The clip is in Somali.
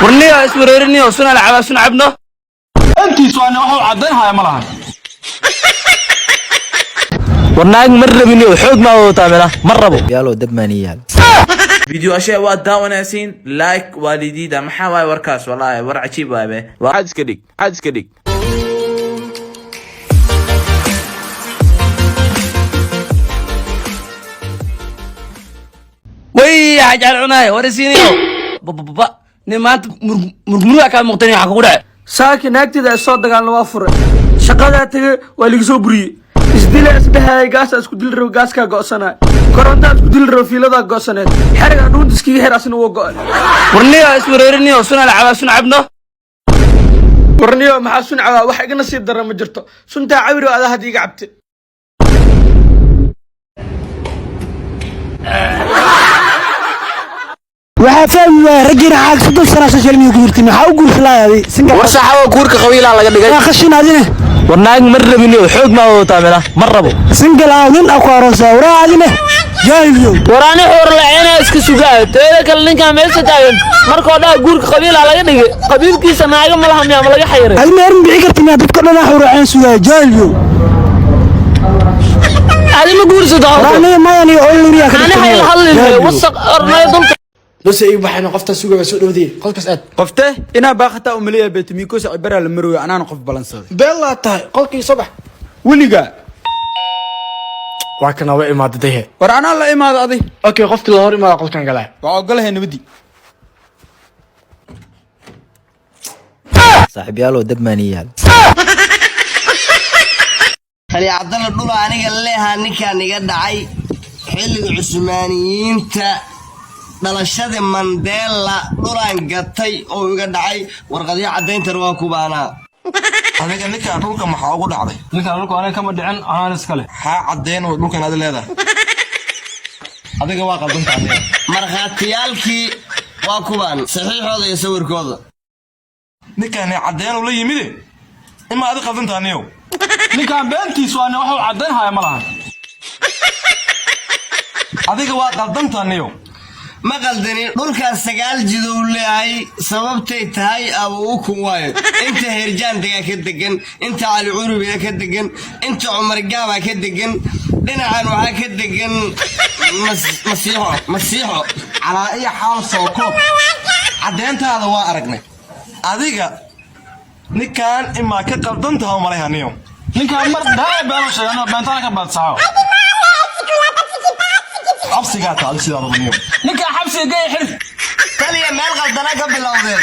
Warniyo iswareeriniyo, suna la cabaa, suna cabno. Intiis waana wax uu caddayn haya ma lahan. War naag ma rabiniyo, xoog maa wadataa mina ma rabo. Yaalo dab maaniyaal. Video ashee waa daawanaysiin, like waa lidiida. Maxaa waaye warkaas? Wallaahi war cajiib waaye be. Caad iska dhig, caad iska dhig. Way xajaal cunaay, war isiiniyo bababa. Nin maanta murgmuruga kaa muuqtani, waxaa kugu dhacay? Saaki naagteeda ay soo dagaalna waa furay, shaqadaa tegay, waa liga soo buriyey. Isdila isdhehayay, gaasaa isku dili rabo, gaaskaa go'sanay. Korontaa isku dili rabo, fiiladaa go'saneed. Xerigaa dhuunta iskaga xir, asina wuu go'ay. Warniyo iswareeriniyo, suna la cabaa, suna cabno. Warniyo, maxaa sun cabaa? Wax iga nasiib darra ma jirto. Suntaa cabiro, adaa hadda iga cabte. Waxaa fahmi waaya raggiina xaag 30 sana social media ku jirtay, maxaa u guursalaayaday single? War saxaabo, guurka qabiilaa laga dhigay. Waa qashin adine. War naag ma rabiniyo, xoog maa wadataa mina ma rabo. Single ah nin aku aroosaa, waraa adine jaahilyow. War ani xuur laceena iska sugaa. Teeda kale, ninkaan meesha taagan markoo dhaa guurka qabiilaa laga dhigay, qabiilkiisa naaga ma laha miyaa? Ma laga xayiray? Adi ma erin bixi karti miyaa? Dadka dhan xuraceen sugaaya, jaahilyow. Adi ma guursato waraa horta? Aniga mayan iyo oluriya ka Ani hayla hadlin wasaq ornay dulka. Bas igu baxayno, qofta sugaya soo dhowdii qolkaas aad. Qofte inaa baaqataa umaleeya beetamikosa cibaraa la marooyo, anaana qof balansaday. Beellaa tahay, qolkii soo bax. Weliga. Waa kana, waa imaada dahe. War anaa la imaado adi. Okay, qofkii la hor imaada qolkan galaa. Waa ogolahay nabadii. Saaxiibyaalow, dab maaniyaal. Tali Cabdalla, dhula aniga leehaa ninkaan iga dhacay xilliga Cusmaaniyiinta, dhalashadii Mandela, dhulaan gatay oo iga dhacay, warqadyo caddayntan waa kubaanaa. Adiga ninkaan dhulka maxaa ugu dhacday? Ninkaan dhulka aniga kama dhicin, anaan iskale. Xaa caddeen oo dhulkan adi leedahay? Adiga waa qaldanta adiga. Markhaatiyaalkii waa kubaan, saxiixooda iyo sawirkooda. Ninkaan caddeen uu la yimide, ima adi qaldanta aniyow. Ninkaan beentiis waana wax uu caddayn haya ma lahan. Adiga waa qaldanta aniyow. Ma qaldanin, dhulkaan 9 jidow leeyahay. Sababtay tahay abu u kun waayo, inta Herjaan degaa ka degan, inta Cali Curubiga ka degan, inta Cumar Gaabaa ka degan, dhinacan waxaa ka degan Masiixo Masiixo. Calaa iyo xaal, soo koob caddeyntaada, waa aragnay. Adiga ninkaan imaa ka qaldantaha umalay aniyow. Ninkaan mar daa beenu sheegano, beentaan ka badsaxo. Xabsigaa taadi sidaadaba niyow. Ninkaan xabsiga gaya, xir. Taliya, meel qaldana ka bilowdeen.